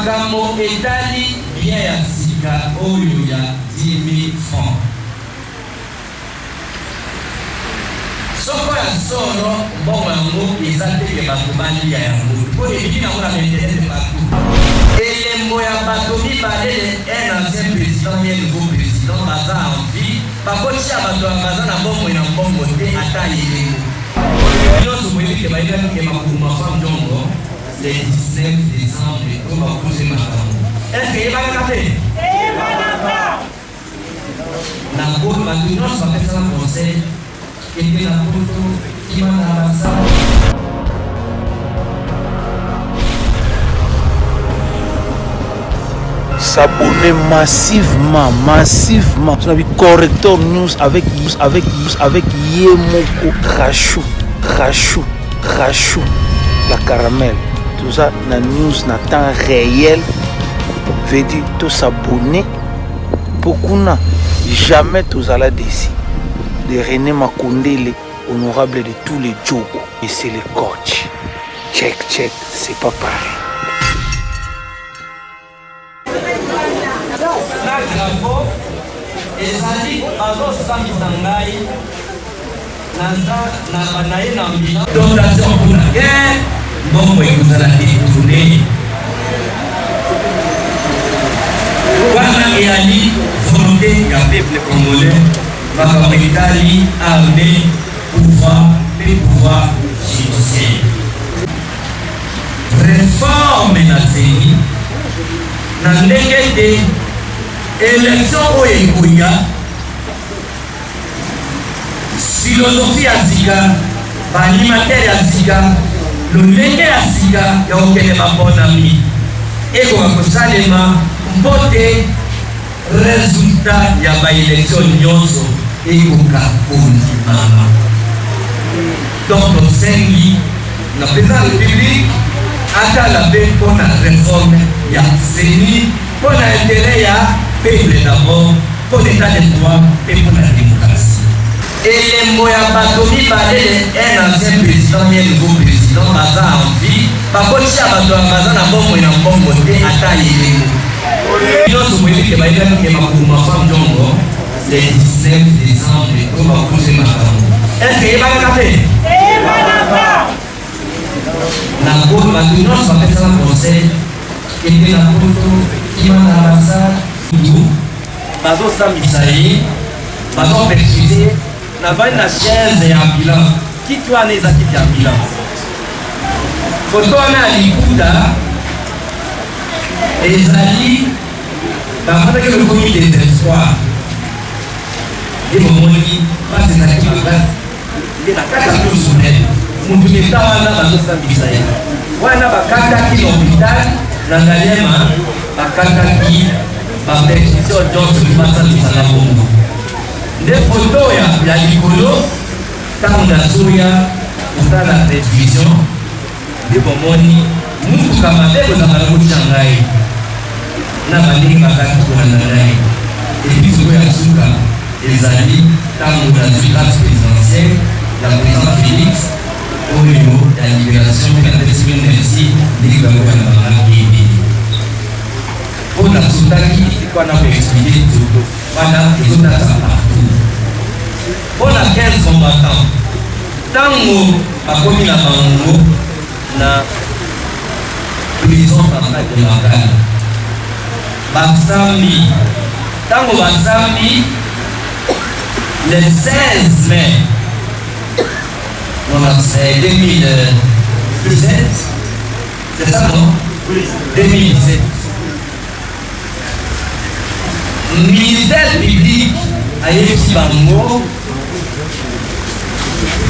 Makambo etali bien ya sika oyo ya 10.000 francs. Soko ya solo mbongo yango eza te ke bato balia yango mpo ebimi nango na internet partout. Elembo ya bato mibale le un ancien president ye nouveau president baza en vie bakotia bato ya baza na bomoi na mbongo te ata elembo. Nyonso boyebi ke bayebaki ke bakoboma Franck Diongo le 19 décembre to bakuze makambo. Est-ce que eyebanaka te? Eyebanaka. Na poto bato nyonso bapesaka conseil kende na poto kima na ambassade. S'abonner massivement, massivement. Sur la Corrector News avec avec avec Yemoko Rachou, Rachou, Rachou, la caramel. Tout ça, la news na temps réel. Veut dire tout s'abonner. Po kuna jamais tozala desi de Rene Makondele honorable de tous les djogo et c'est le coach check check c'est pas pareil. Na drapeau ezali bazosambisa ngai naza na naye na ambulance dotation kuna guerre mbongo ekozala detourne wana eyali volonté ya peuple congolais makambo etali armée pouvoir mpe pouvoir judiciaire reforme na ceni na ndenge ete election oyo ekoya Philosophie ya sika, ba animateurs ya sika, lolenge ya sika ya kokende maponami ekoka kosalema mpo te resultat ya ba election nyonso ekoka kondimama. Donc tosengi na president ya Republique atala mpe mpo na reforme ya CENI mpo na interet ya peuple d'abord mpo na etat de droit mpe mpo na demokrasi. Elembo ya bato mibale le un ancien president ye nouveau president baza en vie bakotia bato ya baza na bomoi na mbongo te ata elembo nyonso boyebi ke bayebaki ke bakoboma Franck Diongo le 19 décembre to bakuse makambo est ce que eyebanaka te? Eyebanaka. Na poto bato nyonso bapesaka conseil kende na poto kima na ambassade bazosambisa ye bazopercute navandi na chaise ya ambulance kiti wana eza kiti ya ambulance foto wana ya likuta ezali bafandaki lokomi desespoir nde bomoni mpasi ezalaki makasi Nde na kati ya cour supreme mutu meta wana bazosambisa ye wana bakataki na hopital na Ngaliema bakataki ba perquisition nyonso mpo basambisa na bongo nde foto ya, ya likolo ntango nazoya kosala revision nde bomoni mutuka mabe kozala kotya ngai na bandenge bakati kolanda ngai epuis sikoyo ya suka ezali ntango nazwi grâce présidentielle ya président Félix oyo ya libération mpe napesi bino merci ndenge bakoyamba ngai ebele mpo nasutaki esika wana koexplike nzoto wana ezotata partout mpo na 15 combattants ntango bakomi na bango na prison centrale de Makala basambi ntango basambi le 16 mai 2017 c'est ça non 2017 Ministère public ayebisi bango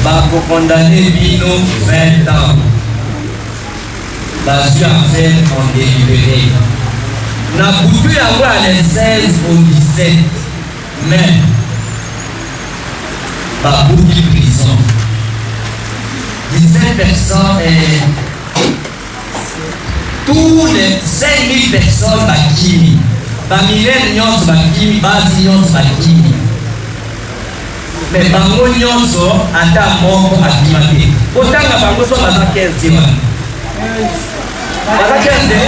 bakokondane bino 20 ans bazwi affaire en délibéré na butu yango ya le 16 au 17 mai babuki prison 17 personnes et Tous les 5000 personnes bakimi, ba mineurs nyonso bakimi, basi nyonso bakimi. Mais bango nyonso ata moko akima te. Kotanga bango so baza 15 te wana. Baza 15 te?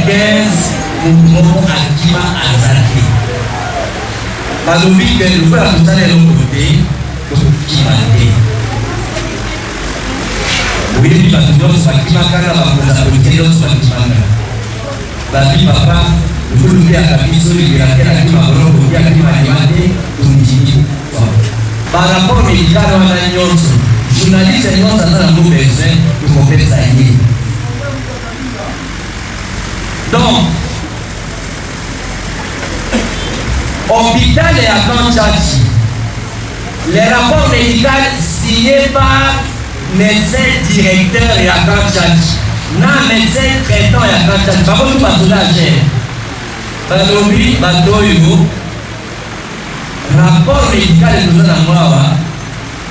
2015 moto moko akima aza te. Balobi ke lokola tosala eloko te, tokokima te. Oyebi bato nyonso bakimaka na bakonzi ya politike nyonso bakimaka. Babi papa lokola oteyaka biso liberateur akima boloko te, akima alima te, tondimi. Ba rapport medical wana nyonso journaliste nyonso aza nango besoin, tokopesa ye. Donc hôpital ya Camp Tshatshi, les rapports médicaux signés par médecin directeur ya Camp Tshatshi na médecin traitant ya Camp Tshatshi, bango tu basoda ya gere balobi bato oyo rapport médical toza nango awa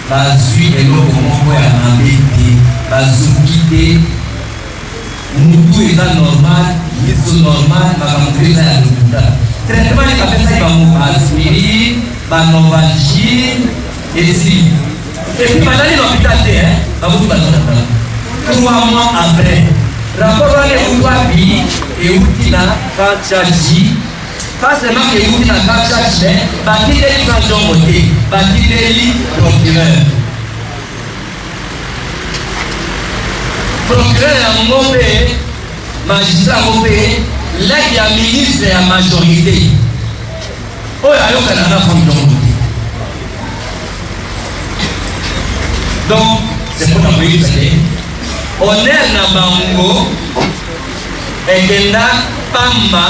bazwi eloko moko ya mabe te, bazoki te, mutu eza normal, miso normal, makambo mpe eza ya lokuta. Traitement nini bapesaki bango? Baaspirine, banovalgine, esili. Et puis balali na hôpital te, bakuti bato na ndako. 3 mois après, rapport wana euti wapi? Euti na Camp Tshatshi. Pas seulement que euti na Camp Tshatshi, mais batindeli Frank Diongo te, batindeli procureur. Procureur yango mpe magistrat yango mpe leki ya ministre ya majorité oyo ayokana na Frank Diongo te. Donc c'est mpona koyebisa te honneur na bango ekenda pamba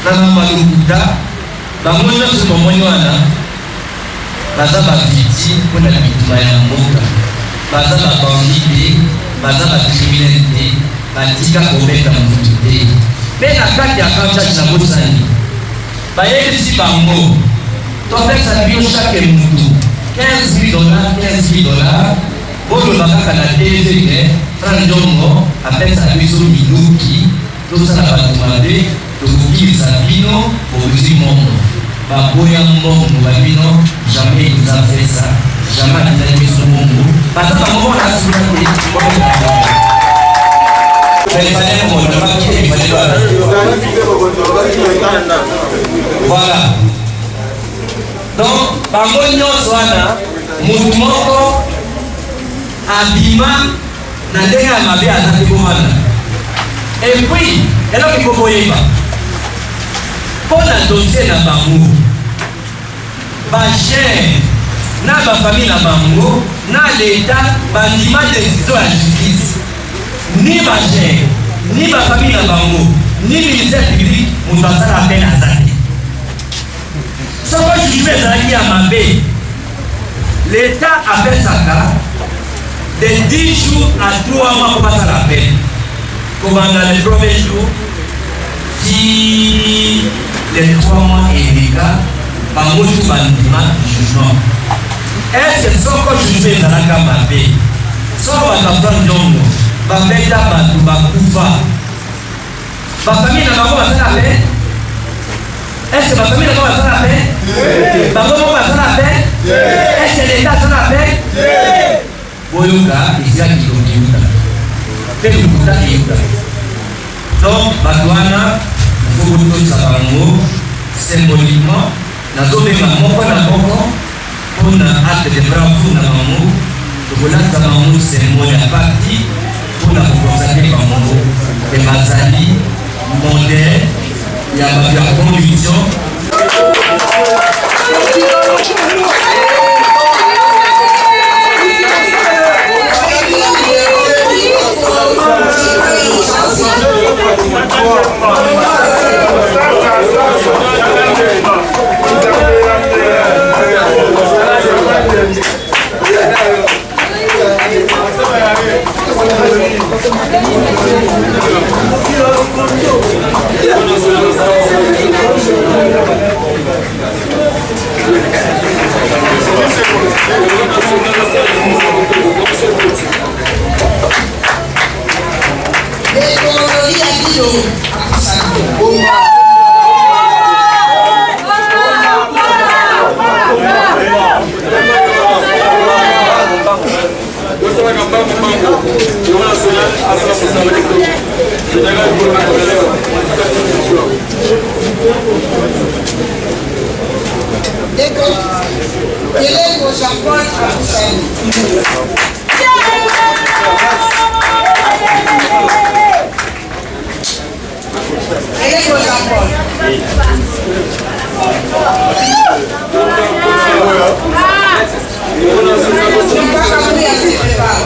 na makambo ya lokuta. Bango nyonso bomoni wana baza bavictime mpona bitumba ya mboka, baza babandi te, baza bacriminel te, batika kobeta motu te. Mpe na kati ya Camp Tshatshi na bosani, bayebisi bango topesa bino chaque mutu 15 000 $, 15 000 $, boloba kaka na TV ke Frank Diongo apesa biso minduki tosala bato mabe, tokokimisa bino, bozwi mbongo. Baboya mbongo babino, jamais nous a fait ça, jamais atindaki biso mbongo. Baza bango moko na suna te. Mais il fallait qu'on il fallait pas. Voilà. Donc bango nyonso wana, motu moko abima na ndenge ya mabe aza te kovanda. Et puis eloko ifo boyeba mpo na dossier na bango, bagere na bafamille na bango na leta bandima décision ya justice. Ni bagere, ni bafamille na bango, ni ministère public, moto asala appel aza te. Soko jugement ezalaki ya mabe, leta apesaka de 10 jours à 3 mois po basala appel, kobanda le premier jour ti les 3 mois eleka, bango tu bandima jugement. Est-ce soko jugement ezalaka mabe, soko bato ya Frank Diongo babeta bato bakufa, bafamille na bango basala appel? Est-ce que bafamille na bango basala appel? Bango moko basala appel? Est-ce que l'état asala appel? Boyoka esika kindoki euta mpe lokuta euta. Donc bato wana ifo botosa bango symboliquement. Nazobenga moko na moko mpona acte de bravoure na bango. Tokolakisa bango symbole ya parti mpona kokonstate bango ke bazali modèle ya bato ya conviction. Ndeko Elengo Jean-Paul Abusani. Elengo Jean-Paul. Mpaka Mbuya se prépare.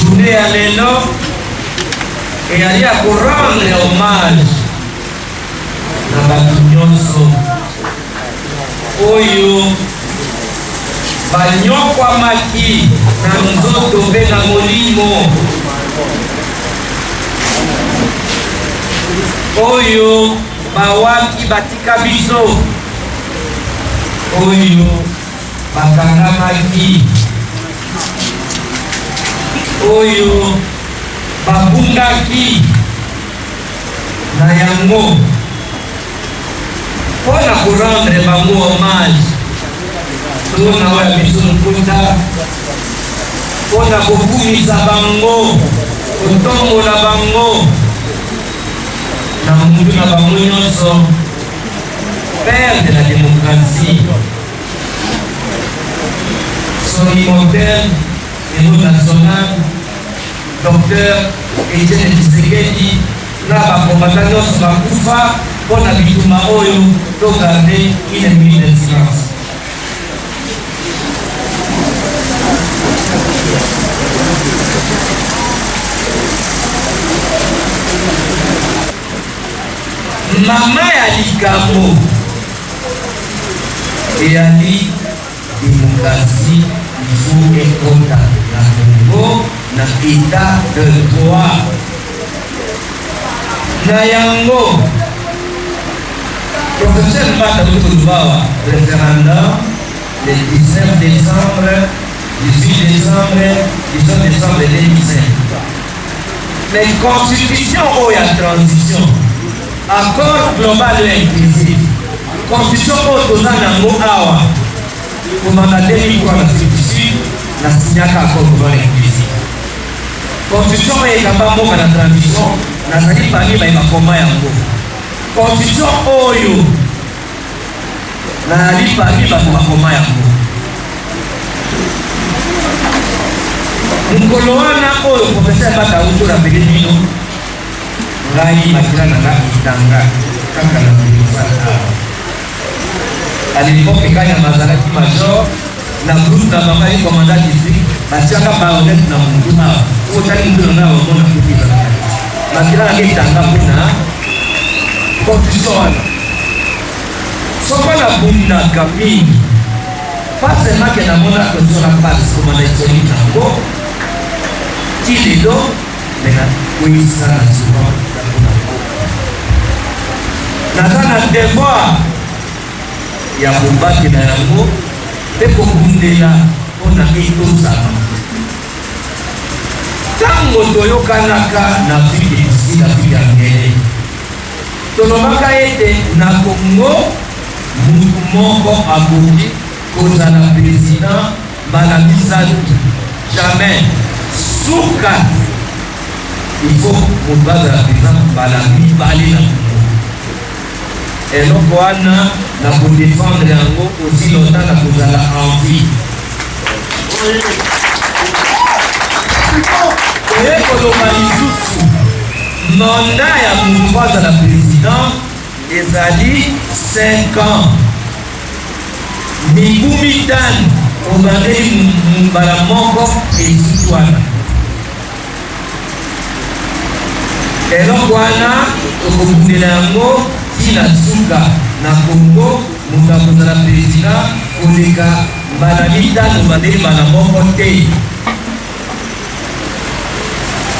Journée ya lelo eyali ya korendre hommage na bato nyonso oyo banyokwamaki na nzoto mpe na molimo, oyo bawaki batika biso, oyo bakangamaki, oyo babungaki. Na yango, mpo na korendre bango hommage, to na oyo ya biso mokuta, mpo na kokumisa bango, kotombola bango na mutu na bango nyonso, père de la démocratie, son immortel héros national, Docteur Etienne Tshisekedi na ba combattants nyonso bakufa mpo na bitumba oyo, to garder une minute de silence. Mama ya likambo eyali Democratie il faut ekota na Congo na etat de droit. Na yango professeur Mbata auti koloba awa referendum le 19 décembre, 18 décembre, 19 décembre 2005. Mais constitution oyo ya transition, accord global oyo inclusif, constitution oyo toza nango awa kobanda 2003 na Afrique du Sud, nasinyaka accord global inclusif. Constitution oyo ekamba mboka na transition, nazali parmi baye bakoma yango. Constitution oyo nazali parmi bato bakoma yango. Mokolo wana oyo professeur Bata auti orapele bino, ngai makila na nga etanga kaka na boulevard awa. À l'époque, Kanyama azalaki major na groupe na bango ayaki commandant district, batiaka baronette na mutu awa. Soki otali mutu na ngai omona kutu ezalaka. Makila na nga etanga mpona constitution wana. Soko nabundaka mingi, pas seulement que namona constitution na pasi komanda historique na yango ti lelo, mais nakweyisa na souvent mpona mboka. Naza na devoir ya kobatela yango mpe kobundela mpona etosama. Ntango toyokanaka na Afrique du Sud, Afrique ya Ngele, tolobaka ete na Congo mutu moko akoki kozala president mbala misatu jamais. Suka il faut moto azala president mbala mibale na Congo. Eloko wana na kodefendre yango aussi longtemps na kozala en vie. Toye koloba lisusu mandat ya moto azala president ezali 5 ans, mibu mitano obandeli mbala moko esuki wana. Eloko wana tokobundela yango ti na suka. Na Congo moto akozala president koleka mbala mitano bande mbala moko te.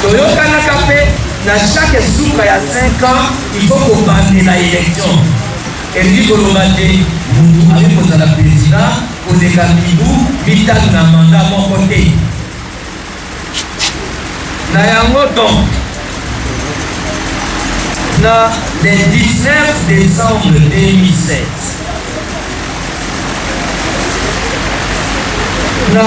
Toyokanaka mpe na chaque suka ya 5 ans il faut kobandela election. Elingi koloba te moto akoki kozala president koleka mibu mitano na mandat moko te. Na yango donc na le 19 décembre 2007 na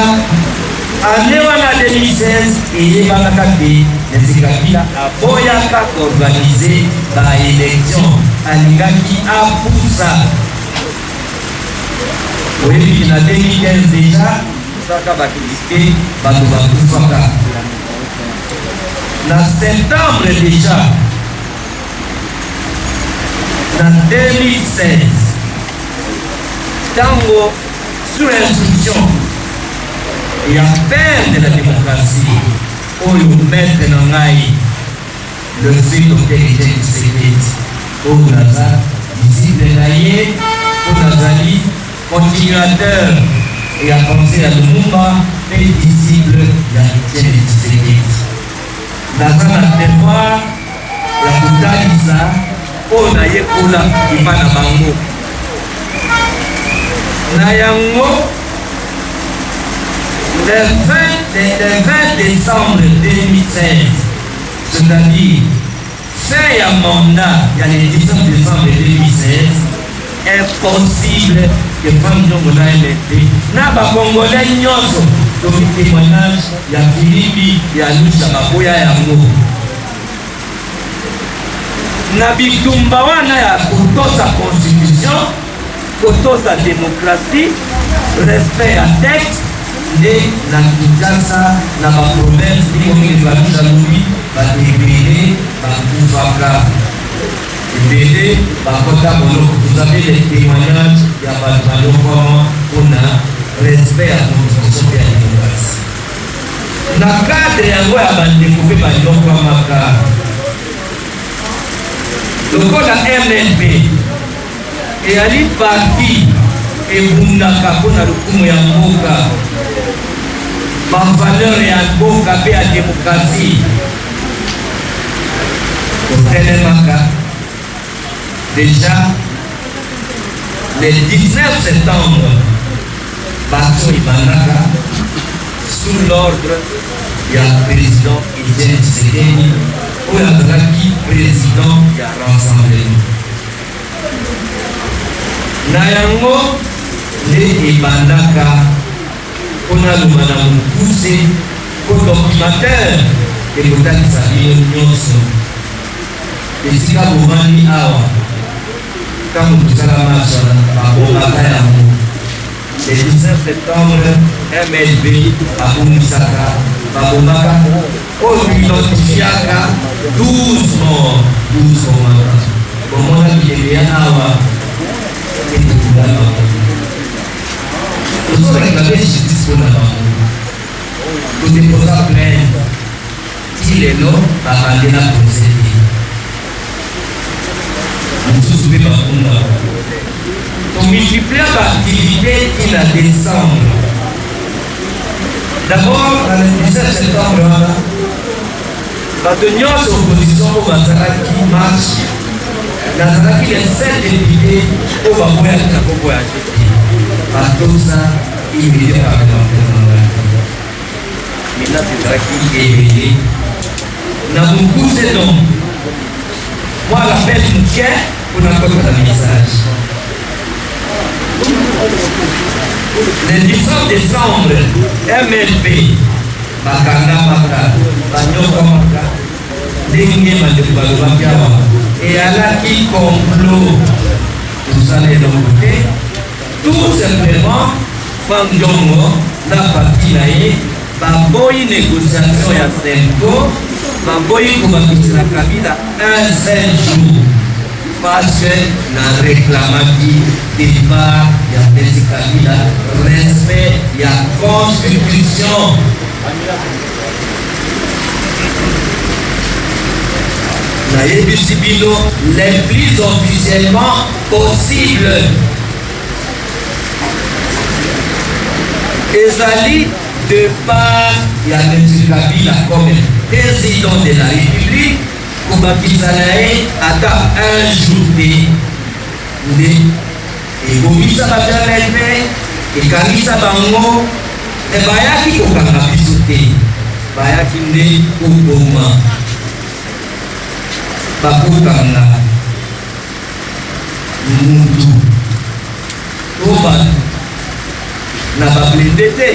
année wana 2016 eyebanaka te Monsieur Kabila aboyaka koorganize baélection, alingaki apusa. Oyebi na 2015 déjà Saka ba activité bato bakufaka na septembre déjà na 2016 ntango sur instruction ya père de la démocratie oyo maître na ngai le feu docteur Etienne Tshisekedi oyo naza disciple na ye mpo nazali Continuateur ya pensee ya Lumumba mpe disciple ya Etienne Tshisekedi. Naza na devoir ya kotalisa oyo nayekola epa na bango. Na yango, le 20, le 20 décembre 2016, c'est-à-dire Fin ya mandat ya le 17 décembre 2016, impossible que Franck Diongo na MLP na ba Congolais nyonso toki témoignage ya Filimbi ya Lucha baboya yango na bitumba wana ya kotosa constitution, kotosa démocratie, respect ya texte nde na Kinshasa na ba province ndenge mingi baluka lobi bato ebele bakufaka ebele bakota boloko. Vous avez les témoignages ya bato banyokwama mpona respect ya constitution mpe ya démocratie. Na cadre yango ya bandeko mpe banyokwamaka lokola MLB Eyali parti ebundaka mpo na lokumu ya mboka, ba valeurs ya mboka mpe ya demokratie. Totelemaka deja le 19 septembre, bato ebandaka sous l'ordre ya président Etienne Tshisekedi oyo azalaki président ya rassemblement. Na yango nde ebandaka mpo naloba na mokuse mpo documentaire ekotalisa bino nyonso esika bovandi awa ntango tosala marche wana babongaka yango le 19 septembre. MLB abongisaka babomaka oyo identifiaka 12 morts, 12 bomaka bomona bilenge ya awa etokula bango, tozoreklame justice mpona bango, todeposa plainte ti lelo babandela procès te, mosusu mpe bakunda. Tomultiplia baactivité ti na décembre. D'abord na le 17 septembre wana bato nyonso opposition oyo bazalaki marche, nazalaki le seul député oyo baboyaki na kombo ya GP, batosa immunité parlementaire na ngai. Menace ezalaki ebele na mokuse, donc mwa rappel moke mpona kota na message. Le 17 décembre, MLP bakangamaka, banyokwamaka ndenge bandeko balobaki awa, eyalaki complot, tosala eloko te, tout simplement Franck Diongo na parti na ye baboyi négociation ya CENCO, baboyi kobakisela Kabila un seul jour parce que na réclamaki départ ya Blaise Kabila, respect ya constitution. Nayebisi bino le plus officiellement possible. Ezali de part ya M. Kabila comme président de la République kobakisa na ye ata un jour te nde ebomisa bato mpe ekangisa bango. Me bayaki kokanga biso te, bayaki nde koboma. Bakokanga mutu to bato na bablende te.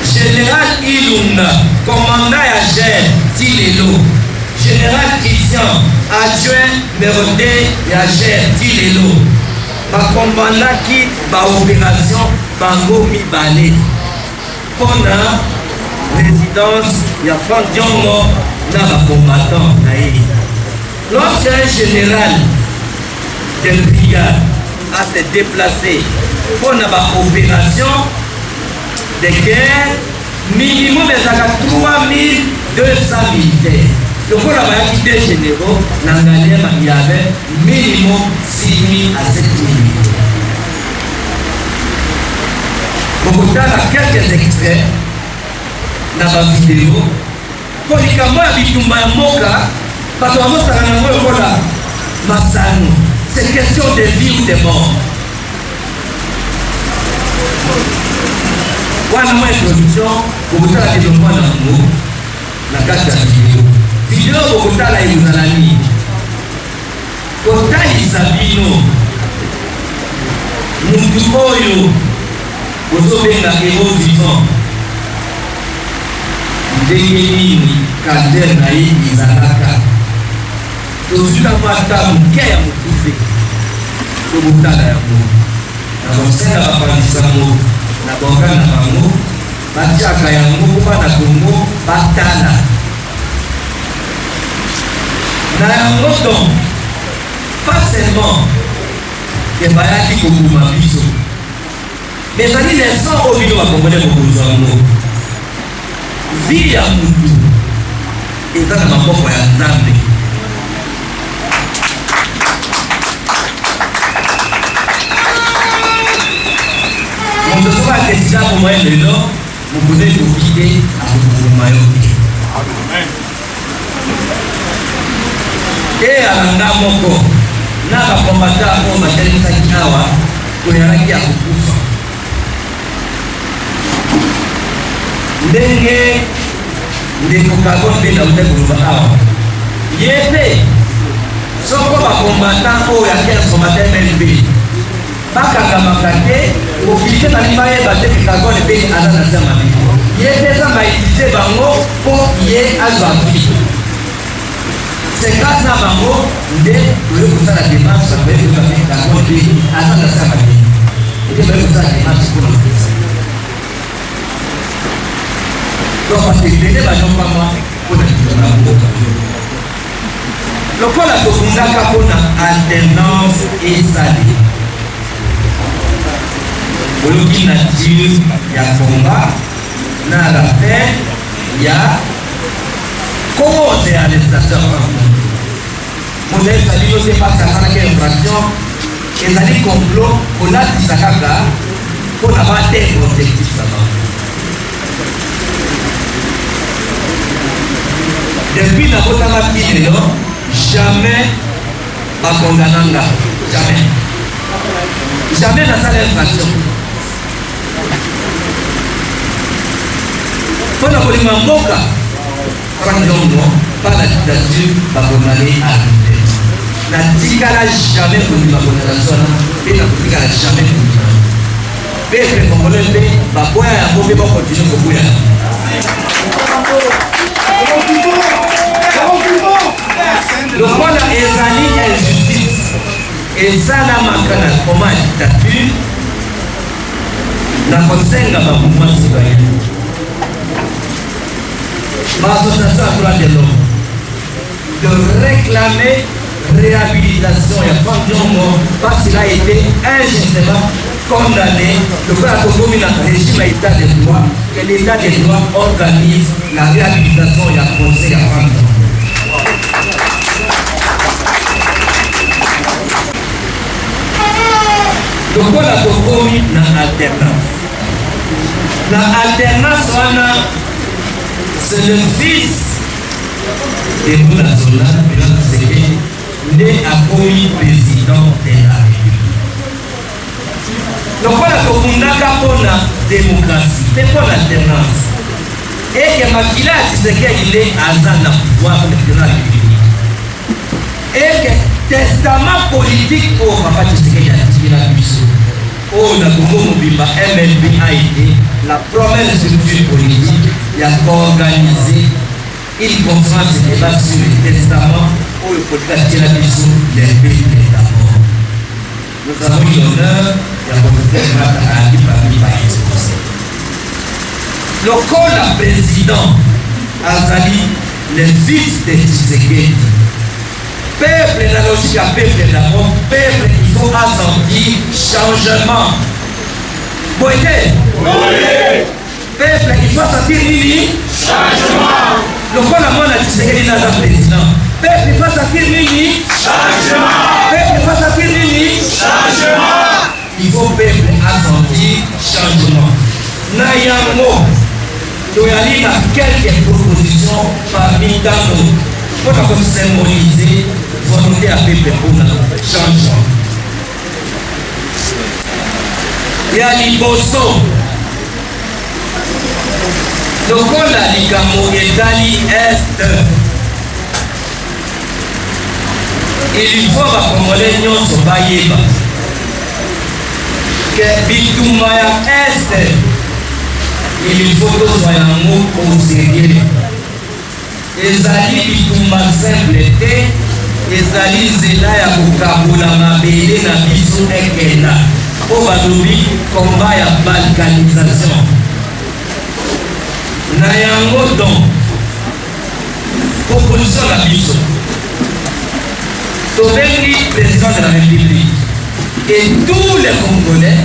Général Ilunga, commandant ya GER ti lelo. Général Christian, adjoint numéro 2 ya GER ti lelo. Bakombandaki baopération bango mibale mpona résidence ya Franck Diongo na bacombattant na ye. Lorsqu'un général de brigade a se déplacer mpona baopération de guerre, minimum ezalaka 3200 militaires. Lokola bayaki deux généraux na Ngaliema, il y avait minimum 6000 à 7000 militaires. Bokotala quelques extraits na bavideo mpo likambo ya bitumba ya mboka, bato bazosala nango lokola masano. C'est question de vie ou de mort. Wana mwa introduction. Bokotala développement na yango na kati ya video. Video bokotala ekozala nini? Kotalisa bino mutu oyo bozobenga héros vivant, ndenge nini cadre na ye ezalaka. Tozwi ntango ata moke ya mokuse to botala yango. Na kosenga bapanzisango na baorgane na bango batiaka yango mpo bana Kongo batala na yango. Donc pas seulement ke bayaki koboma biso, mais ezali leçon oyo bino bakongole bokozwa yango. Vie ya mutu eza na maboko ya Nzambe. Moto soki adesida aboma ye lelo, mokolo ekoki te, akokoboma yo te. Eyala nga moko na bakombata oyo batelemisaki awa, toyalaki ya kokufa. Ndenge ndeko Kago mpe nauta koloba awa, ye mpe soko bakombatan oyo ya 15 combattant MLB bakangamaka te, mokili te balingi bayeba te ke Kagone mpe aza na se mabe. Ye mpe Nzambe autilize bango mpo ye azwa vie. C'est grâce na bango nde toyei kosala démarche. Bakoyei koyeba mpe Kagone mpe aza na se mabe, ete baye kosala démarche mpona kopesa. Donc bato ebele banyokwama mpona litonga mboka. Lokola tobundaka mpona alternance esali, oyoki nature ya combat na rappel ya cause ya arrestation. Moto ezali yo te parce asalaki infraction. Ezali complot kolatisa kaka mpona baatteindre objectif na bango. Depuis nabotamaki lelo, jamais bakondana nga, jamais, jamais nasala infraction. Mpona kolinga mboka, Frank Diongo, par la dictature bakondane arbitraire. Natikala jamais kondima condamnation wana, mpe nakotikala jamais kondima. Peuple congolais mpe baboya yango, mpe bakontinue koboya. Lokola ezali injustice esalamaka na koma ya dictature, na kosenga bamouvement citoyen, baassociation ya droit de l'homme de réclamer réhabilitation ya Franck Diongo parce qu'il a été injustement condamné. Lokola tokomi na régime ya état de droit, que l'état de droit organise la réhabilitation ya procès ya Franck Diongo. Lokola tokomi na alternance, na alternance wana, c'est le fils de national Président Tshisekedi nde akomi président de la République. Lokola tobundaka mpona démocratie mpe mpona alternance, eke makila ya Tshisekedi nde aza na pouvoir comme président de la République, eke testament politique oyo papa Tshisekedi atikela biso, oyo na Kongo mobimba MLP a été la première structure politique ya koorganiser une conférence de débat sur le testament oyo politique atikela biso, le peuple d'abord. Nous avons eu l'honneur ya professeur Mata ayaki parmi baexposé. Lokola président azali le fils de Tshisekedi, peuple, na logique ya peuple d'abord, peuple il faut asentir changement. Boye te, peuple il faut asentir nini? Changement. Lokola mwana Tshisekedi naza président, peuple il faut asentir nini? Changement. Peuple il faut asentir nini? Changement. Il faut peuple asentir changement. Na yango toyali na quelques propositions parmi ntango mpona kosymboliser volonté ya peuple mpona changement. Ya liboso, lokola likambo etali Est, il faut bacongolais nyonso bayeba ke bitumba ya Est, il faut tozwa yango au sérieux. Ezali bitumba simple te, ezali nzela ya kokabola mabele na biso ekenda, mpo balobi combat ya balkanisation. Na yango donc, proposition na biso, tobengi président de la République et tous les Congolais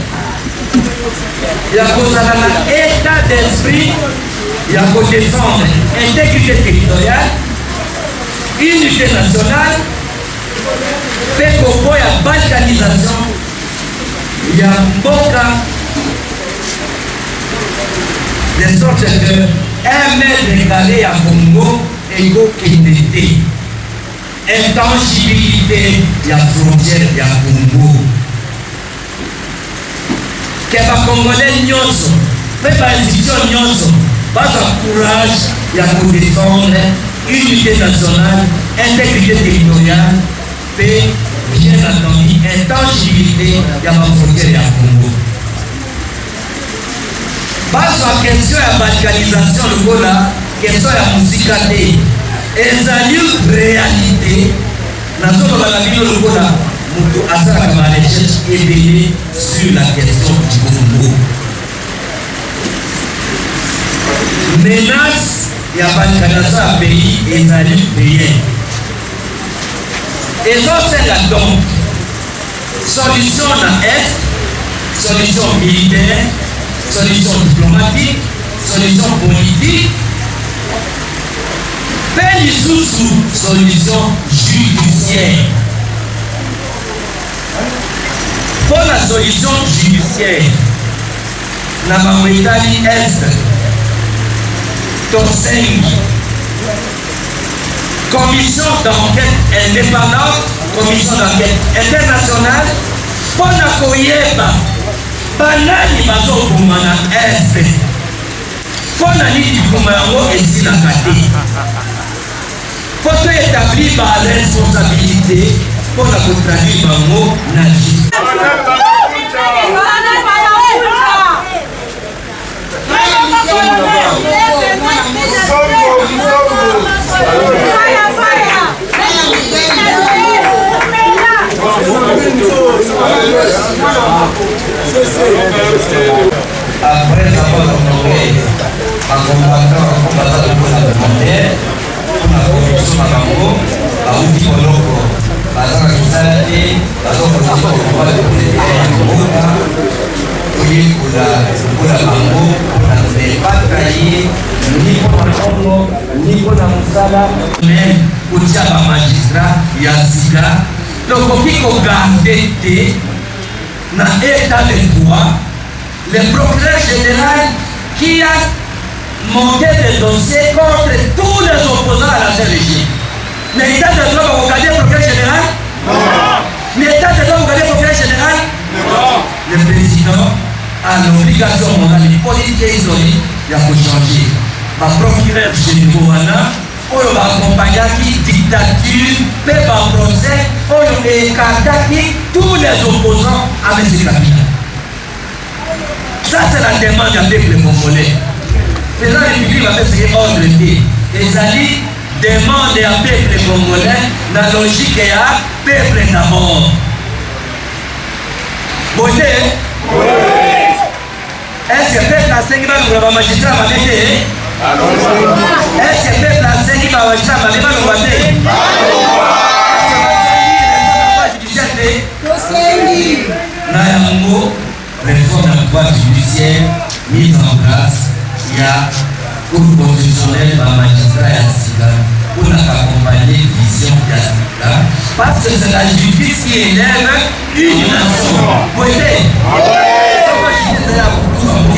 ya kozala na état d'esprit ya kodéfendre intégrité territoriale, unité nationale mpe koboya balkanisation ya mboka, de sorte que 1 mètre carré ya Congo ekokende te, intangibilité ya frontière ya Congo, ke bacongolais nyonso mpe bainstitution nyonso bazwa courage ya kodéfendre unité nationale, intégrité territoriale mpe bien entendu intangibilité ya bafrontière ya Congo. Bazwa question ya balkanisation lokola question ya mosika te, ezali réalité. Nazoloba na bino lokola moto asalaka barecherche ebele sur la question du Congo. Menace ya balkanisation ya pays ezali réel, ezosenga donc solution na Est: solution militaire, solution diplomatique, solution politique mpe lisusu solution judiciaire. Mpo na solution judiciaire na bango etali Est, tosengi commission d'enquête indépendante, commission d'enquête internationale mpo na koyeba banani bazoboma na Est, mpo na nini bikoma yango esilaka te, mpo to établir baresponsabilité mpo na kotraduire bango na justice. Après avoir honoré bacombattant baza lokola volontaire mpona conviction na bango, bauti boloko, baza na kosala te, bazokoa ya mboka, toyekola lokola bango mpona ne trahir ni mpona mbongo ni mpona mosala. Mais kotia bamagistrat ya sika, tokoki kogarder te. Na état de droit, le procureur général qui a monté des dossiers contre tous les opposants à l'ancien régime. Mais état de droit, vous regardez procureur général? Mais état de droit, vous regardez procureur général? Le président a l'obligation morale et politique et historique ya kochanger baprocureur généraux wana oyo baaccompagnaki dictature mpe baprocès oyo écartaki tous les opposants à M. Kabila. Ça, c'est la demande ya peuple congolais. Président de la République bapesaki ordre te, ezali demande ya peuple congolais na logique ya peuple d'abord. Bote, est-ce que peuple asengi balongola bamagistrat mabe te? Est-ce que peuple asengi bamagistrat mabe balongwa te? Judiciaire te? Tosengi. Na yango, réforme ya pouvoir judiciaire, mise en place ya Cour constitutionnelle, bamagistrat ya sika mpona koaccompagner vision ya sika, parce que c'est la justice qui élève une nation. Boye te? Soko justice ya